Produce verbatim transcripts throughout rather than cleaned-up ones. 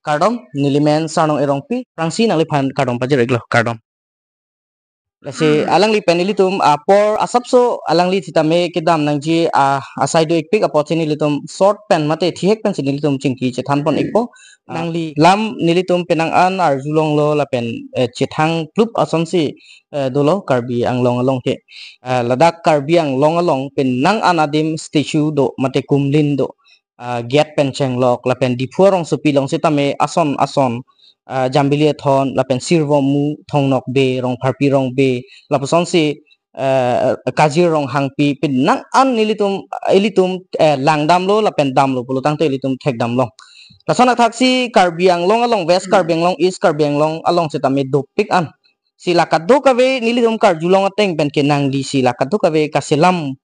Kardom, neli men Sarnong Erongpi, aphrangsi nangliphan kardom pajir-iklo, kardom. Lasi alangli pen ilitum apor asapso alangli sitame kedam nangji a asai do-ikpik apotsi nelitum short pen mate thihek pensi nelitum chingki chethan pon-ikpo. Ah. Nangli lam nelitum penang an arjulonglo lapen, eh, chethang plup asonsi, eh, dolo Karbi Anglong along ke. Ah, ladak Karbi Anglong along penang an adim statue do mate kumlin do. Ah, gate pen chenglok lapen Diphu arongsopi along sitame ason ason, ah, Jambili Athon lapen Sirvomu, Thongnokbe, Rongpharpi Rongbe, lapusonsi, eh, Kajir Ronghangpi, penang an nelitum, ilitum, eh, langdamlo lapen damlo pulo tangte ilitum thekdamlo. Lason athaksi Karbi Anglong along, West Karbi Anglong, East Karbi Anglong along sitame dopik an. Si la kadokave nelitum karjulong ateng pen ke nangli si la kadokave kaselam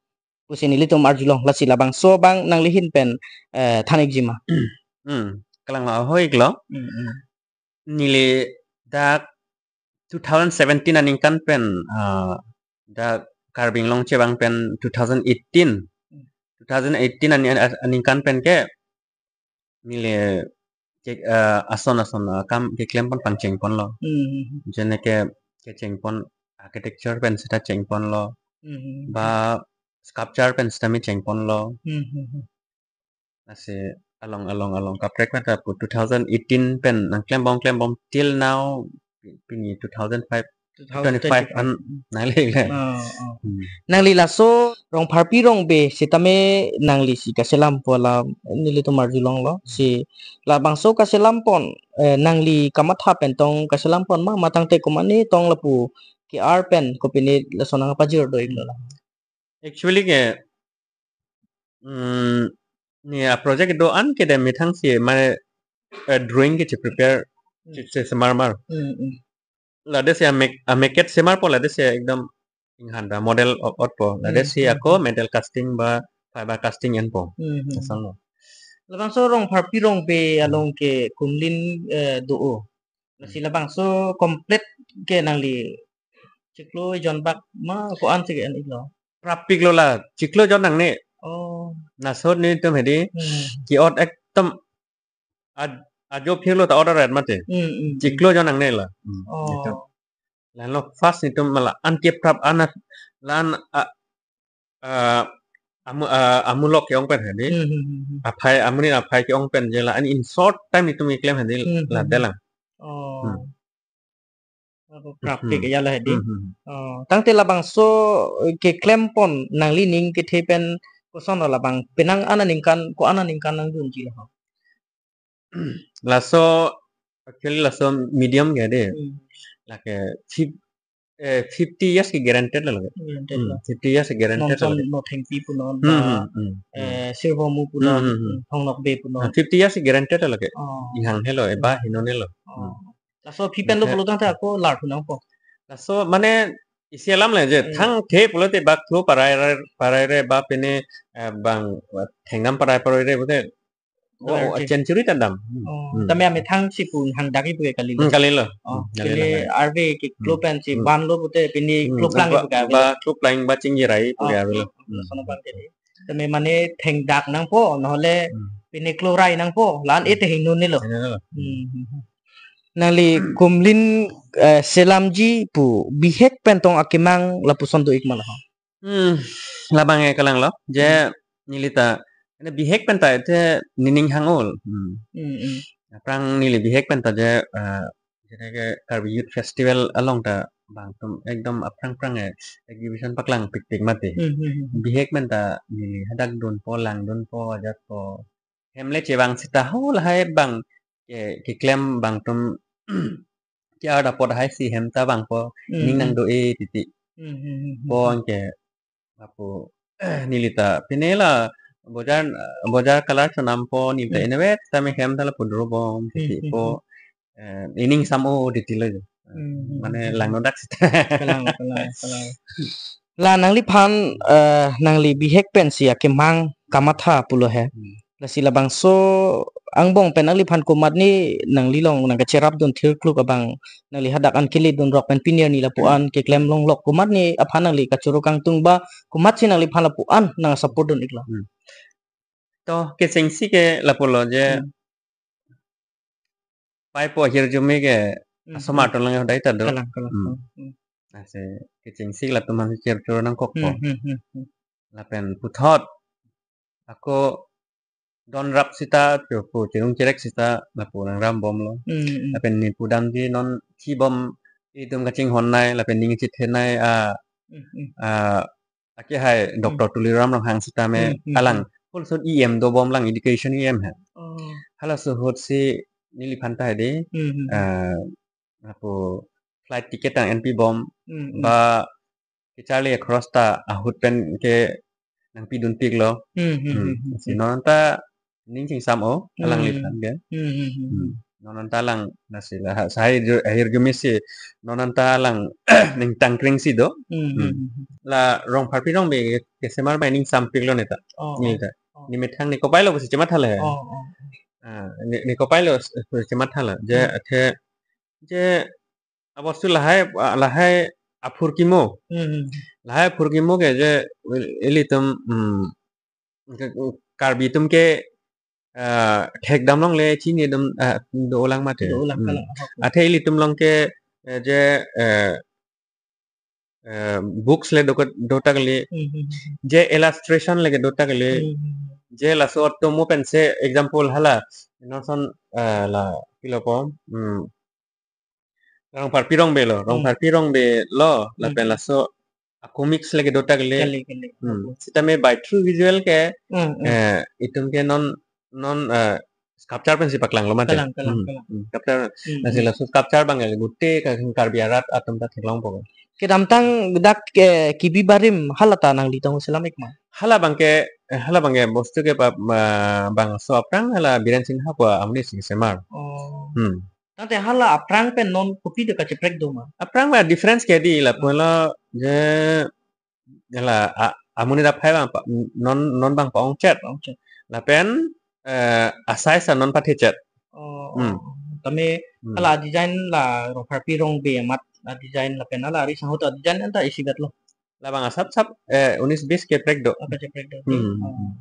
pusi nelitum arjulong, lasi labangso abang nangli ahin pen, eh, than-ikji ma? Hmm, kalang ho-iklo. Hmm, hmm. Neli dak two thousand seventeen aningkan pen, ah, dak Karbi Anglong chevang pen two thousand eighteen. Hmm. Two thousand eighteen ani-, aningkan pen ke neli ke, eh, ason ason, eh, kam keklem pon pangcheng ponlo. Hmm. Jene ke kecheng pon architecture pen seta cheng ponlo. Hmm. Ba sculpture pen seta me cheng ponlo. Hmm. Lasi along along along kaprek mata pu two thousand eighteen pen nangklembom klembom till now pini two thousand five, twenty-five an nangle le. Oh, oh. Hmm. Nangli laso Rongpharpi Rongbe sitame nangli si kaselam pu alam nelitum arjulonglo. Si labangso kaselam pon, eh, nangli kamatha pen tong kaselam pon ma, ma tangte komatne tong lapu ke-ar pen kopine lason nangpajir do-iklo la? Actually ke, mm, ne aproject do-an ke de methang si mane, eh, drawing ke cheprepare, hmm, che, che semar mar. Hmm, hmm. Lade si amek, ameket semar po, lade si ekdom inghanda model o-, ot po. Lade, hmm, si, hmm, ako, hmm, metal casting ba fiber casting en po. Hmm, hmm. Asal lo. Labangso Rongpharpi Rongbe along ke kumlin, eh, do-o. Lasi labangso complete ke nangli chiklo jon bak ma ko-an si ke-en-iklo? Prapiklo la, chiklo jon nangne. Oh. Laso nelitum hedi, hmm, ke-ot ekdom ad-, ajo phirlo ta order mate. Hmm, hmm, hmm. Chiklo jon nangne la. Hmm, oh, nelitum. Lalo first nelitum mala an keprap an at-, la an, a, ah, amu-, ah, amulok ke-ong pen hedi. Hmm, hmm, hmm, hmm. Aphai, amonit aphai ke-ong pen je la an in short time nelitum keklem hedi, hmm, la, hmm, delang. Oh. Hmm. Apo prapik, hmm, ya la hedi. Hmm, hmm, hmm. Oh, tangte labangso, eh, keklem pon nanglining kethe pen kosonlo labang penang an aningkan, ko-an aningkan nangdunji la ho? Laso, actually laso medium ke de. Hmm. Lake fif-, eh, fifty years ke guaranteed lo lake. Guaranteed, hmm, lo. Fifty years ke guaranteed lo. Nongson lake. Nothengpi punon, hmm, ba, hmm, hmm, hmm, eh, Sirvomu punon, hmm, hmm, hmm, Thongnokbe punon. Ah, fifty years ke guaranteed lo lake. Oh. Inghang helo, eba, hmm, hinone lo. Oh. Hmm. Laso aphi pen lo, okay, pulo tangte ako lar thu nangpo. Laso mane isi alam le je, eh, thangthe pulote ba klo parai re, parai re ba pine, eh, bang, eh, thengdam parai parai re pulote, oh, oh, century ta dam. Hmm. Oh, hmm. Tame amethang si pu hangdakji puke kalilo. Hmm, kalilo. Oh, hmm, kalilo, kele hai. Arve ke klo, hmm, pen si, hmm, banlo pulote pine, hmm, klo plang ba, puke ave. Ba klo plang ba chingjirai puke, oh, ave lo. Oh, hmm, sono bang ke. Tame mane thengdak nangpo, nohole, hmm, pine klo rai nangpo, la-an, hmm, e te hingnone lo. Hingnone lo. Hmm, hmm, hmm. Nangli, hmm, kumlin, eh, selamji pu bihek pen tong akemang lapuson do-ik ma la ho? Hmm, labang ke kalang lo. Je, hmm, neli ta, ene bihek pen ta ete nening hang-ol. Hmm. Hmm, hmm. Aphrang neli bihek pen ta je, eh, jene ke Karbi Youth Festival along ta bang atum ekdom aphrang phrang, eh, exhibition paklang pikpik mati. Hmm, hmm, hmm, hmm. Bihek pen ta neli hadak dunpo, langdunpo, ajatpo. Hem le chevang seta ho lahai bang ke, keklem bang atum ke-ar apot lahai si hem ta vangpo, hmm, ning, hmm, nang do-e titi. Hmm, hmm, hmm, hmm, po, hmm, anke lapu neli ta pine la bojar, bojar kalar chonampo, neli ta, hmm, inutvet tame hem ta lapu drobom, hmm, titi, hmm, po, hmm, eh, nening sam-o titi lo je. Hmm, hmm, mane, hmm, hmm, langnodak seta. Kalang, kalang, kalang. La nangliphan, eh, nangli bihek pensi akemang kamatha pulo he. Hmm. Lasi labangso angbong pen nangliphan komatne nanglilong nangkacherapdun thirkluk abang nangli hadak an keledun rok pen pini arni lapu an keklem longlok komatne aphan nangli kachoro kangtung ba komatsi nangliphan lapu an nang support dun-iklo? Hmm. To kechengsi ke lapulo je, hmm, paipo ahirjume ke Hmm, asomar hmm. Tong lang hodai ta do. Kalang, kalang. Hmm. Hmm. Lasi kecheng sik latum aphan chirchur nangkokpo. Hmm, hmm, hmm, hmm. Lapen puthot ako donrap sita chopo chirung chirek sita lapu nangrambomlo. Hmm, hmm. Lapen ne pudamji non kibom itum kachinghonnei lapen ning chithenei a Hmm, hmm. a akehai Hmm. Doctor Tuliram Ronghang sitame Hmm, hmm, alang hmm. Pulsut E M dobom lang education E M he. Oh. Halaso ahut si neliphan ta hedi Hmm, hmm, hmm. eh, lapu flight ticket tang enpibom Hmm, hmm. ba kecharli akrosta ahut pen ke nangpidunpiklo. Hmm, hmm, Hmm. hmm, hmm, Si hmm. non ta ning chingsam o, alang Hmm. liphan ke. Hmm, hmm, hmm, Hmm. hmm. Non anta alang nasi la ha-, sai ju-, ahirjume si non anta alang ning tangkring si do. Hmm, Hmm. hmm, hmm, hmm. La Rongpharpi Rongbe kesemar bai ning sampiklo neta. Oh, Ne oh, ta. oh. Ne methang ne kopailo pusi chematha le. Oh, oh, oh. Ah, ne, ne kopailo s-, pusi chematha le. Je Hmm. athe je abostu lahai, ah, lahai aphurkimo. Hmm, hmm, hmm. Lahai aphurkimo ke je il-, ilitum, hmm, ke, Karbi atum ke, ah, thekdam longle chinidam, ah, do-olang mate. Do-olang Hmm. kalang, ahok. Athe ilitum along ke, eh, je, eh, eh, books le do, do ta kali, Hmm, hmm, hmm, hmm. je illustration le ke do ta kali, Hmm, hmm, hmm. je laso atomo pensi example hala, non son, eh, la, pilo po, hmm. Rongpharpi Rongbe lo, Hmm. Rongpharpi Rongbe lo, lapen Hmm. laso a comics le ke do ta kali. Kali, kali. Hmm. Opo. Sitame by through visual ke, Hmm, hmm. eh, itum ke non, non, eh, sculpture pensi paklanglo mate. Kalang, kalang, Hmm, kalang. hmm, sculpture. Hmm, Lasi hmm. laso sculpture abang ke gute ka Karbi arat atum ta theklongpo. Kedamtang dak ke kibi barim hala ta nangli tong selam ik ma? Hala abang ke, eh, hala abang ke bostu ke pa, ma, bangso aphrang hala Biren Singha pu amonit si semar. Oh. Hmm. Tangte hala aphrang pen non kopi do kacheprek do ma? Aphrang ma difference ke hedi lapu Ah. lo je hala a-, amonit aphai abang pa, non, non abang pa-ongchet. Pa-ongchet. Lapen, eh, a-size a non pathechet. Oh, Hmm. oh. Tame Hmm. hala design la Rongpharpi Rongbe amat a design lapen hala ari sangho ta design anta isi vet lo. Labang asap sap, eh, unis bis keprek do. Apa cheprek do? Hmm. Oh.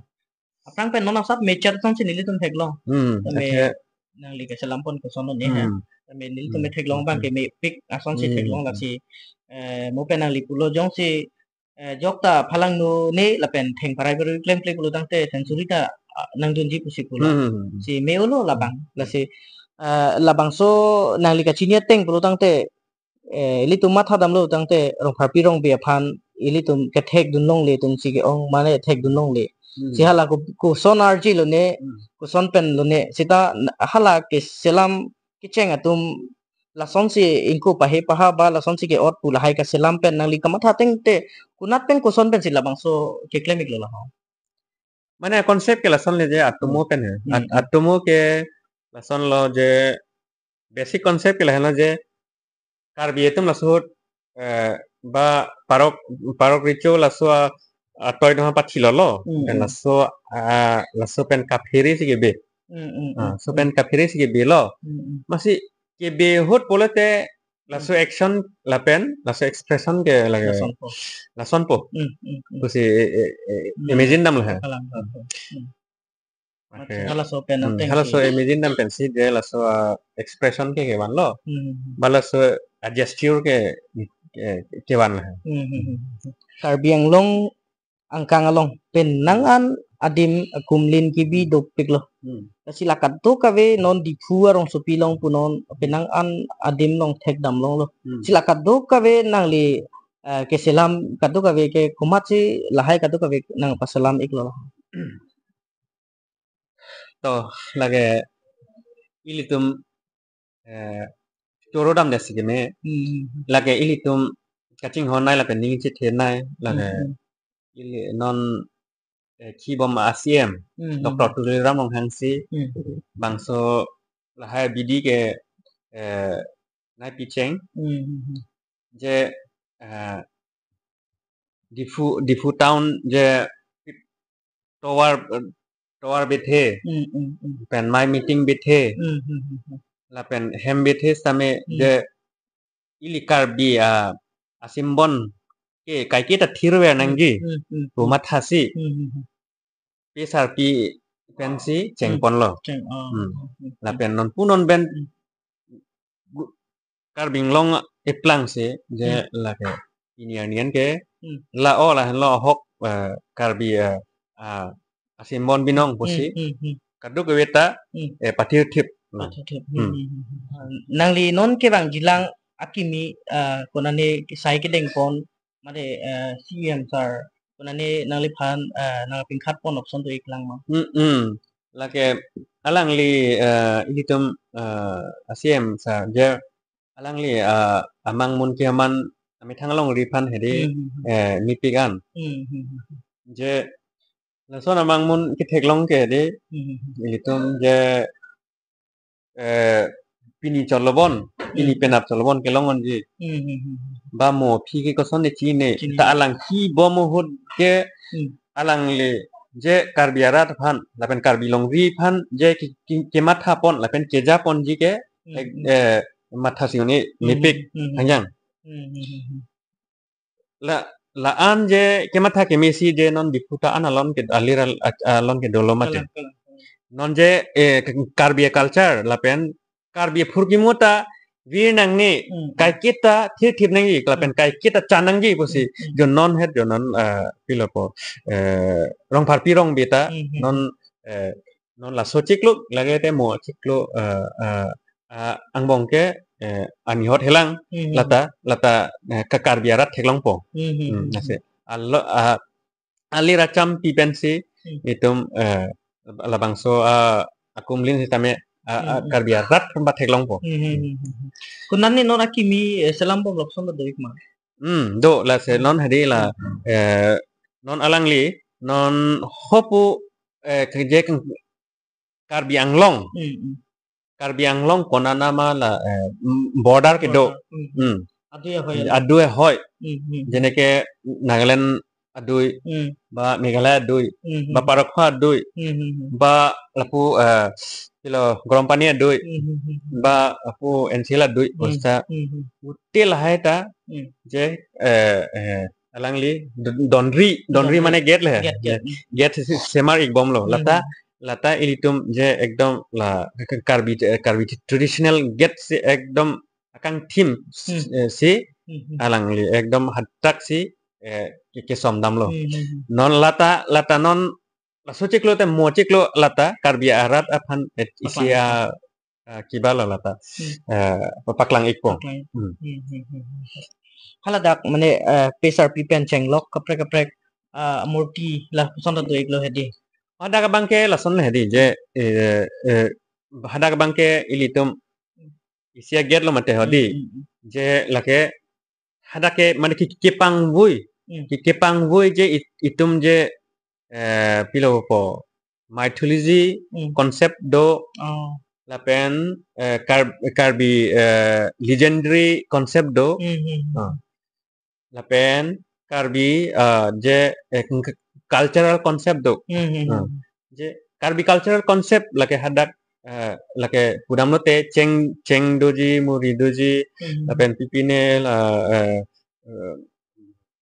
Aphrang pen non asap mechet asonsi nelitum theklong. Hmm, Tame acha. nangli keselam pon koson ne he. Hmm. Tame nelitum Hmm. theklong abang Hmm. ke mepik asonsi Hmm. theklong lasi, eh, mo pen nangli pulo jongsi, eh, jokta phalangno ne lapen thengparai paru klemkle pulo tangte century ta, ah, nangdunji pusi pulo. Hmm. Si me-olo labang. Hmm. Lasi, eh, labangso nangli kachini ateng pulo tangte eh, ilitum mathadamlo tangte Rongpharpi Rongbe aphan ilitum kethekdun longle atum si ke-ong mane thekdun longle. Hmm. Si hala ko, koson arjilo ne, Hmm. koson pen lo ne. Sita n-, hala keselam kecheng atum lasonsi ingko pahe paha ba lasonsi ke-ot pu lahai kaselam pen nangli kamatha ateng te konat pen koson pensi labangso keklem iklo laho? Mane concept ke lason le je atomo Hmm. pen he. At-, Hmm. atomo ke lason lo je basic concept ke lahenlo je Karbi atum laso ahut, eh, ba parok, parok recho laso a, atoi doha pathilolo. Hmm, Pen hmm. laso, ah, laso pen kaphere si kebe. Hmm, hmm, Ah, hmm, so hmm. pen kaphere si kebelo. Hmm, hmm. Masi kebe ahut pulote laso Hmm. action lapen laso expression ke lake Lasonpo. lasonpo. Hmm, hmm, hmm. Pusi, eh, eh, eh, Hmm. imagine dam lah. Kalang, kalang. Hmm. Oke. Mati halaso pen Hmm, ateng halaso si. imagine dam pensi je laso, ah, expression ke kevanlo. Hmm. Ba laso, ah, gesture ke, eh, kevan lah. Hmm, hmm, hmm. Karbi Anglong angkang along penang an adim akumlin kibi dopiklo. Hmm. Lasi la kadokave non Diphu arongsopi along punon penang an adim along thekdam longlo. Hmm. Si la kadokave nangli, eh, keselam kadokave ke komatsi lahai kadokave nangpaselam iklo. To, lake ilitum, eh, choro dam desi keme, Hmm. lake ilitum kachinghonnei lapen ning chithenei, lake Hmm. ili non, eh, kibom a C M, Hmm. Doctor Tuliram Ronghang si, Hmm. bangso lahai abidi ke, eh, nai picheng, Hmm. je, eh, Diphu, Diphu town je tovar, eh, tovar bethe, Hmm, hmm, hmm. pen mai meeting bethe, Hmm, hmm, hmm, hmm. lapen hem bethe sitame Hmm. je ili Karbi a, asimbon ke kaike ta thirver nangji Hmm, hmm, hmm, pu hmm. mathasi Hmm, hmm, hmm. P S R P pensi Hmm. chengponlo. Cheng, oh, Hmm. hmm, hmm, hmm. Lapen non pu non pen Hmm. Karbi Anglong eplangsi je Hmm. lake pini arni an ke Hmm. la-o lahenlo ahok, eh, Karbi, eh, ah, asim bon binong pusi Hmm, hmm, hmm. kadokave ta Hmm. eh, pathirthip. Nah. Pathirthip. Hmm, Hmm. hmm, hmm, hmm. Ah, nangli non kevangjilang akimi, ah, konane kisai kedengpon mate, eh, C E M sir konane nangliphan, eh, nangpinkhatpon option do-iklang ma? Hmm, hmm. Lake alangli, eh, ilitum, eh, C E M sir je alangli, eh, amang mun ke aman amethang alongri aphan hedi, Hmm, hmm, hmm. eh, mepik an. Hmm, hmm, hmm, hmm. Je lason amang mun ketheklong ke hedi, Hmm, hmm, hmm. ilitum je, eh, pini cholobon, pini Hmm. penap cholobon kelong onji. Hmm, hmm, hmm, hmm. Ba mo aphi ke koson ne chini. Chini. Ta alang kibom ahut ke Hmm. alangli je Karbi arat aphan, lapen Karbi longri aphan je ki, ki, kemathapon, lapen kejaponji ke, Hmm, ek, hmm. eh, matha si un-e Hmm, mepik hmm, hmm. hangjang. Hmm, hmm, hmm, hmm. La, la-an je kematha kemesi je non Diphu ta an alon ke alir al-, a-, alon ke dolo mate. Kalang, kalang, kalang. Non je, eh, Karbi culture, lapen Karbi aphurkimo ta vir nangne, Hmm, hmm. kaiketa thirthip nangji, lapen Hmm. kaiketa chan nangji pusi. Hmm, hmm. Jo non het, jo non, eh, pilopo, eh, Rongpharpi Rongbi ta, Hmm, hmm. non, eh, non laso chiklo, lake te mo chiklo, eh, eh, ah, angbong ke, eh, anihot helang, Hmm, hmm. lata, lata, eh, ka Karbi arat theklongpo. Hmm, hmm, Hmm, hmm, nasi. hmm. Alo, ah, alir achampi pensi, Hmm. itum, eh, labangso, ah, akumlin sitame, ah, ah, Hmm, hmm. Karbi arat pun patheklongpo. Hmm, hmm, hmm, hmm, hmm. Konane non akimi, eh, selambom lok son do-ik ma? Hmm, do lasi Hmm. non hedi la, Hmm. eh, non alangli, non hopu, eh, keje keng-, Karbi Anglong. Hmm, hmm. Karbi Anglong konane ma la, eh, m-, border kedo. Border. Hmm, hmm. Hmm. Adui ahoi. Adui ahoi. Hmm, hmm, hmm. Jeneke Nagaland adui, Hmm. ba Meghalaya adui, Hmm, hmm. ba Parokho adui, Hmm, hmm, hmm. ba lapu, eh, pilo Gorompani adui, Hmm, hmm, hmm, hmm. ba lapu N C L adui, Hmm, bosta. Hmm, hmm. Util hai ta, Hmm. je, eh, eh, alangli d-, donri, donri Donri. mane gate le. Gate, gate. Gate si, si semar-ikbomlo. Hmm. Lata, lata ilitum je ekdom la Karbi, Karbi traditional gate si ekdom akangthim, Hmm. eh, si Hmm, hmm. alangli ekdom hadak si, eh, ke, kesomdamlo. Hmm, hmm, hmm. Non lata, lata non laso chiklo te mo chiklo lata Karbi arat aphan et isi Paklang. a, a, kiba la lata, Hmm. eh, pa-, paklang-ikpo. Paklang. Hmm. Hmm, hmm, hmm, hmm. Haladak mane, eh, P S R P pen chenglok kaprek kaprek, ah, murti lapuson ta do-iklo hedi. Hadak abang ke lason hedi je, eh, eh, hadak abang ke ilitum isi a-gate lo mate hedi. Hmm, hmm, hmm. Je lake hadak ke mane ke, kepangvoi. Hmm. Ke, kepangvoi je it-, itum je, eh, pilopo mythology Hmm. concept do. Oh. Lapen, eh, Kar-, Karbi, eh, legendary concept do. Hmm, hmm, hmm. Ah. Lapen Karbi, eh, je, eh, k-, cultural concept do. Hmm, hmm, Ah. hmm. Je Karbi cultural concept lake hadak, eh, lake pudamlo te cheng, cheng doji, muri doji, Hmm. lapen pipine la, eh, eh,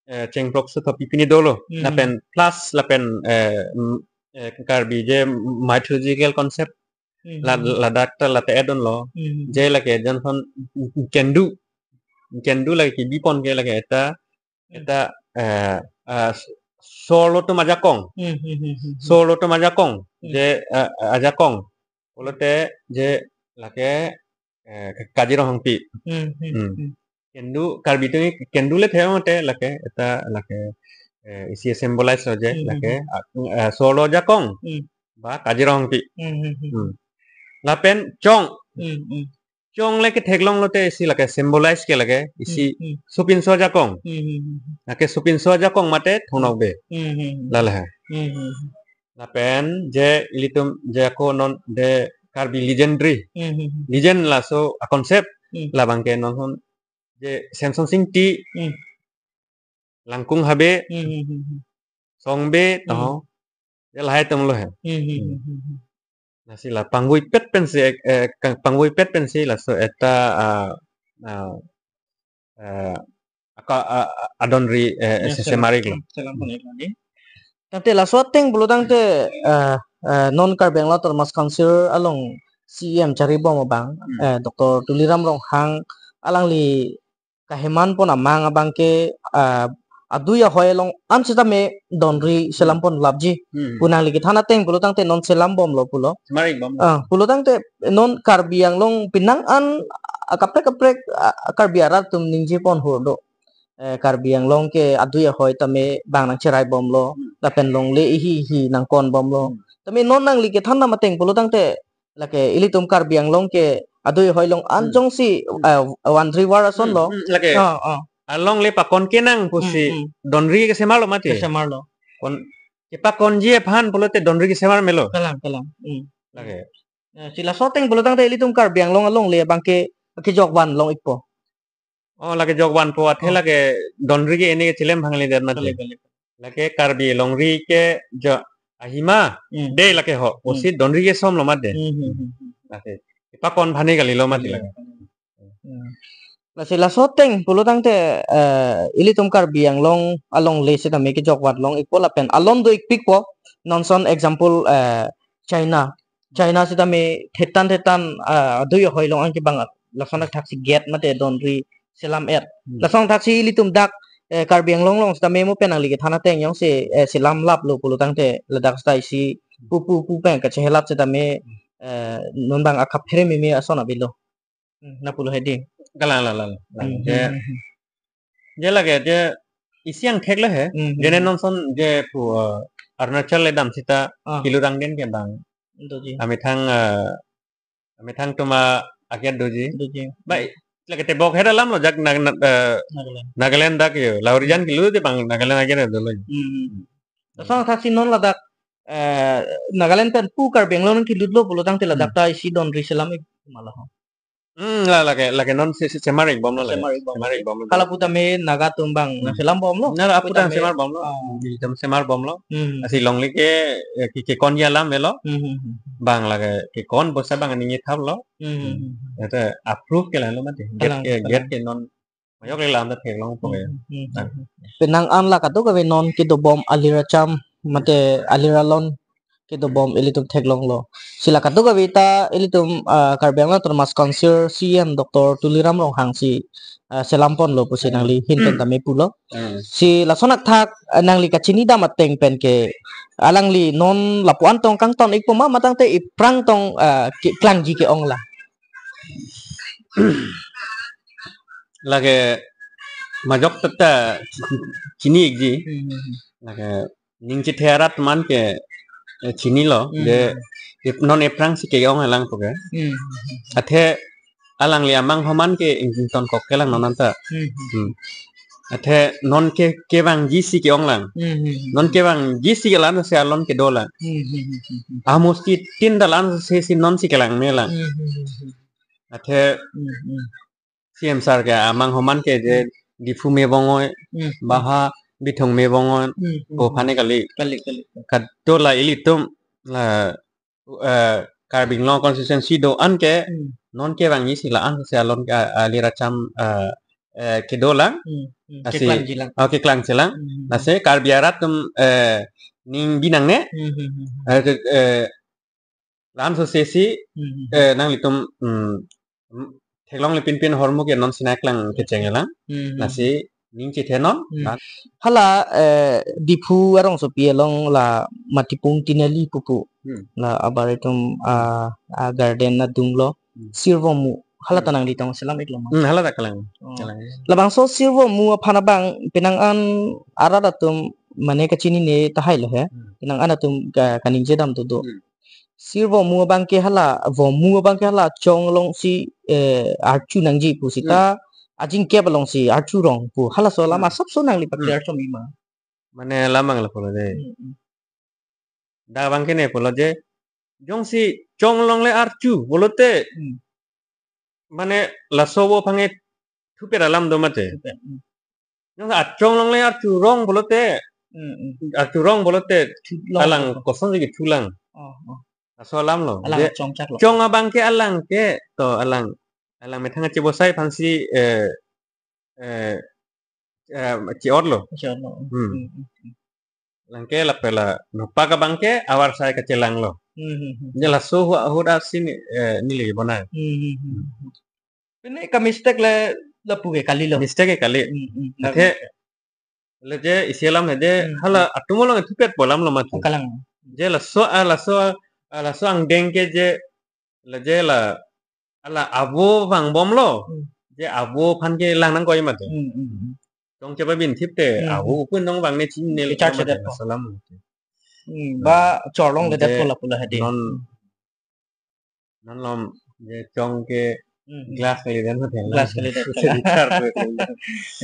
eh, cheng prokso tho pipine dolo. Hmm. Lapen plus lapen, eh, mm, eh, Karbi je mythological concept Hmm, la, hmm. ladak ta lata add-onlo. Hmm. Je lake janhon kendu. Kendu lake kebipon ke lake eta, Hmm. eta, eh, eh, sorlo atum ajakong. Hmm, hmm, hmm, hmm, hmm. Sorlo atum ajakong. Hmm. Je, eh, ajakong. Pulote je lake, eh, Kajir Ronghangpi. Hmm, hmm, Hmm. hmm. Kendu, Karbi atum kendu le thema mate lake, eta lake, eh, isi symbolize lo je, Hmm, lake, hmm. ah, eh, sorlo ajakong. Hmm. Ba Kajir Ronghangpi. Hmm, hmm, hmm. Hmm. Lapen chong. Hmm, hmm. Chong le ketheklonglo te isi lake symbolize ke lake isi Hmm, hmm. sopinso ajakong. Hmm, hmm, hmm, hmm. Lake sopinso ajakong mate Thong Nokbe. Hmm, hmm, hmm. Lale ha. Hmm, hmm, hmm. Lapen je ilitum je ako non de Karbi legendary. Hmm, hmm, hmm. Legend laso a-concept Hmm. labang ke non hon je Semson Singti. Hmm. Langkung Habe, Hmm, hmm, hmm, hmm. Songbe, Hmm. toho. Ya lahai atumlo he. Hmm, hmm, Hmm. hmm, hmm, hmm. Lasi la pangvoipet pensi, eh, eh, ka-, pangvoipet pensi laso eta, ah, ah, eh, aka, ah, ah, adonri, eh, Ya, se-, selam. Semar-iklo. Selam pon-ik lagi. Tangte laso ateng pulo tangte, eh, eh, non Karbi Anglong Autonomous Council along C E M charibom abang, Hmm. eh, Doctor Tuliram Ronghang alangli kaheman pon amang abang ke, ah, adui ahoi along an sitame donri selam pon lapji. Hmm. Pu nangli kethan ateng pulo tangte non selam bomlo pulo. Semar-ik bomlo. Ah, pulo tangte non Karbi Anglong penang an, ah, kaprek kaprek, ah, Karbi arat atum ningje pon hur do. Eh, Karbi Anglong ke adui ahoi tame bang nangcherai bomlo. Hmm. Lapen longle ihi ihi nangkon bomlo. Hmm. Tame non nangli kethan dam ateng pulo tangte lake ilitum Karbi Anglong ke adui ahoi along an, hmm, jongsi, hmm, eh, wandri war ason, hmm, lo. Hmm, lake. Ah, ah. Alongle pakon kenang pusi, hmm, hmm, donri kesemarlo mati. Kesemarlo. Kon, kepakonji aphan pulote donri kesemar melo. Kalang, kalang. Hmm. Lake. Eh, si laso ateng pulo tangte ilitum Karbi Anglong alongle abang ke kejok van long-ikpo. Oh, lake jok vanpo athe, oh, lake donri ke ene ke chilem bhangli der mati. Bale, bale. Lake Karbi longri ke jo ahima, hmm, de lake ho. Hmm. Pusi donri kesom lo mati. Hmm, hmm, hmm, hmm. Lake. Kepakon bhani kalilo mati, bale, lake. Hmm. Lasi laso ateng pulo tangte, eh, ilitum Karbi Anglong alongle sitame kejok van long-ikpo lapen alon do-ikpikpo. Non ason example, eh, China. China sitame thetan thetan, ah, adui ahoi along an ke bang lason athak si gate mate donri selam-et. Hmm. Lason athak si ilitum dak, eh, Karbi Anglong along sitame mo pen nangli kethan ateng jongsi, eh, selam laplo pulo tangte ladak stai si pu pu pu pen kachehelap sitame, eh, non bang akaphere meme ason avelo. Hmm, na pulo hedi. Kalang, lang, lang, lang. Hmm, je, hmm, hmm, hmm. Je lake je isi angthek le he. Hmm, hmm, je ne, hmm, non ason je pu, eh, Arunachal le dam sita, ah, kelurang den ke bang. Doji. Amethang, eh, amethang atum agiat doji. Doji. Bai, lake tebok hera lam lo jak Nag-, Nag-, eh, Nagaland. Nagaland dak yo. Lahorijan kelu de bang Nagaland agiat dolo. Hmm, hmm, hmm. Lason athak si non ladak, eh, Nagaland pen pu Karbi Anglong kelutlo pulo tangte ladak, hmm, ta isi donri selam-ik ma laho. Hmm, la, lake, lake non se, se, semar-ik bomlo lake. Semar-ik bomlo. Semar-ik bomlo. Hala putame Naga atum bang, hmm, nangselam bomlo. Na, la putame, putame semar bomlo. Ah. Di tam semar bomlo. Hmm. Lasi longle ke, eh, ke, kekonji alam melo. Hmm, hmm, hmm. Bang lake kekon bosa bang ningje thaplo. Hmm, hmm, hmm. Ete approve ke lalo mati. Gate, kalang, eh, kalang, gate ke non majok le lam ta theklongpo ke. Hmm, hmm, hmm, hmm. Penang an la kadokave non kedobom alir acham mate alir alon kedobom ilitum theklonglo. Si la kadokave ta ilitum, ah, Karbi Anglong Autonomous Council C E M Doctor Tuliram Ronghang si, ah, selam ponlo pusi, hmm, nangli ahin pen tame pulo. Hmm. Si lason athak, ah, nangli kachini dam ateng pen ke alangli non lapu-an tong kangton-ikpo ma, ma tangte iphrang tong, ah, ke-, klangji ke-ong la. Lake majok ta ta chini-ikji. Hmm, hmm, hmm. Lake ning chethe arat man ke, eh, chinilo, hmm, de, ip-, non iphrang si ke-ong alang pu ke. Hmm. Athe alangli amang homan ke ington kok ke lang non anta. Hmm, hmm. Hmm. Athe non ke, kevangji si ke-ong lang. Hmm, hmm, hmm. Non kevangji si ke la-an se alon kedo lang. Hmm, hmm, hmm, hmm, hmm. Amusti tin ta la-an se si non si kelang me lang. Hmm, hmm, hmm, hmm. Athe, hmm, hmm, C E M sir ke amang homan ke je, hmm, Diphu me bongoi, hmm, hmm, baha Bithung me bongoi, hmm, hmm, pu, hmm, phane kali. Kali, kali. Kadokave la ilitum la, eh, Karbi Anglong constituency do-an ke, hmm, non kevangji si la-an se alon ke, ah, alir acham, eh, eh, kedo lang. Hmm, hmm. Lasi, keklangji lang. Oh, keklangji lang. Hmm, hmm, hmm. Lasi Karbi arat atum, eh, ning binangne. Hmm, hmm, hmm, hmm. Eh, ke, eh, la-an so sesi, hmm, hmm, eh, nanglitum, hmm, hmm, theklongle pinpin ahormu ke non si nangklang kecheng lang. Hmm, hmm. Lasi ning chethe non. Hmm. Hala, eh, Diphu arongsopi along la Matipung Tinali pupu. Hmm. La abar itum, ah, ah, garden adunglo. Hmm. Sirvomu. Hala ta, hmm, nangli tong selam-iklo ma? Hmm, hala ta kalang. Oh. Kalang. Labangso Sirvomu aphan abang penang an arat atum mane kachinine tahai lo he. Hmm. Penang an atum ka-, kaningje dam dodo. Hmm. Sirvomu abang ke hala, vomu abang ke hala chong along si, eh, archu nangji pu sita, hmm, ajingkep along si archu rong pu. Halaso alam, hmm, asapso nangli paklar, hmm, chom-ik ma? Mane lamang la pulo de. Hmm, hmm. Dak abang ke ne pulo je, jongsi chong along le archu pulote, hmm, mane laso vo aphan ke thupet alam do mate. Thupet, hmm. Jongsi achong along le archu rong pulote, hmm, hmm, archu rong pulote, chu long alang pulo. Kosonsi kethu lang. Oh, oh. Laso alam lo. Alang je chongchak lo. Chong abang ke alang ke, to alang, alang methang chebosai aphansi, eh, eh, eh, che-otlo. Che-otlo. Hmm. Hmm, hmm, hmm. Alang ke lapen la nopak abang ke avarsai kachelanglo. Hmm, hmm, hmm. Je laso hu-, ahut asin, eh, neli bonai. Hmm, hmm, hmm, hmm. Pine ka mistake le lapu ke kalilo. Mistake ke kali. Hmm, hmm. Athe, le je isi alam he je, hmm, hala atum along ithupet pu alam lo mati. Kalang. Je laso, ah, laso, ah, laso angdeng ke je, le je la, ala avo vangbomlo. Hmm. Je avo aphan ke lang nangkok mati. Hmm, hmm, hmm. Tong chepa bin thip te, hmm, avo, hmm, pun nong vangne chinine. Recharge le det po. Laso alam. Hmm, ba chorlong le det po lapu la hadi. Non, non lom je chong ke, hmm, hmm, glass kali den hotel. Glass kali den. Char ko.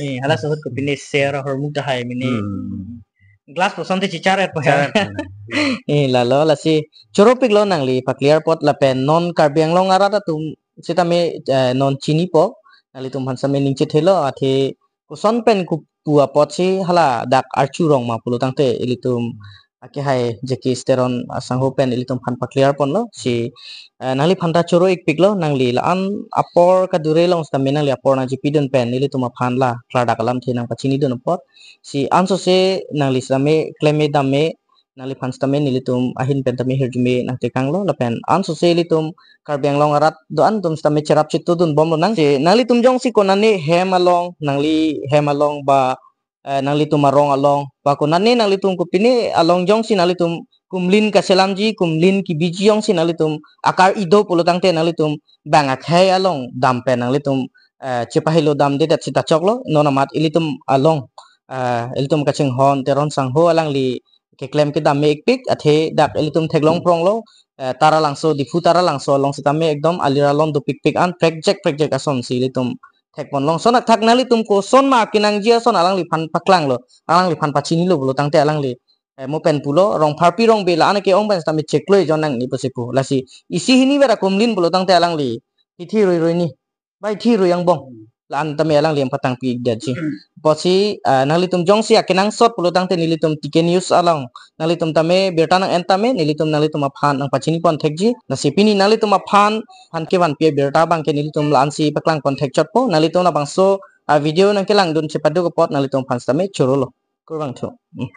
Eh, hala sohot ko pine ser hormu tahai mini. Hmm. Glass puson te chichar et po. Char. Eh, lalo lasi choropiklo nangli pa-clear apot lapen non Karbi Anglong arat atum sitame, eh, non chinipo, nanglitum aphan sitame ningchethelo athe koson pen kopu apotsi hala dak Archu Rongma pulo tangte ilitum akehai Jackie Teron asangho pen ilitum aphan pa-clear ponlo si, eh, nangliphan ta choro-ikpiklo, nangli la-an apor kadure along sitame nangli apor nangchepidun pen ilitum aphan la klardak alamthe nangpachinidun apot si ansose nangli sitame klem-e dam-e nangliphan sitame nelitum ahin pen tame hirjume nangtekanglo lapen ansose ilitum Karbi Anglong arat do-an atum sitame cherap chetudun bomlo nang. Si nanglitum jongsi konane hem along, nangli hem along ba, eh, nanglitum arong along ba konane nanglitum kopine along jongsi nanglitum kumlin kaselamji, kumlin kibiji jongsi nanglitum akar ido pulo tangte nanglitum bang akhei along dam pen nanglitum, eh, chepahelo damdedet sita choklo, non amat ilitum along, eh, ilitum kachinghon Teron sangho alangli keklem kedam me-ikpik, athe dak ilitum theklong pronglo, eh, Taralangso, Diphu Taralangso along sitame ekdom alir alon dopikpik an prekjek prekjek ason si ilitum thekponlong. Lason athak nanglitum koson ma kenangji ason alangliphan paklanglo, alangliphan pachinilo pulo tangte alangli, eh, mo pen pulo, Rongpharpi Rongbe la-an ke-ong pen sitame cheklo ejon nangne pusi pu. Lasi isi hini bera kumlin pulo tangte alangli hithi roi roi ni bai thi roi angbong. La-an tame alangli patangpidetji. Apotsi, ah, nanglitum jongsi akenangsot pulo tangte nelitum T K News along nanglitum tame birta nang-en tame, nelitum nanglitum aphan nangpachinipon thekji. Lasi pini nanglitum aphan aphan kevanpi abirta abang ke nelitum la-ansi paklangpon thekchotpo. Nanglitum labangso, ah, video nangkelangdun chepaduk apot nanglitum aphan sitame chorolo. Kurvangthu. Hmm.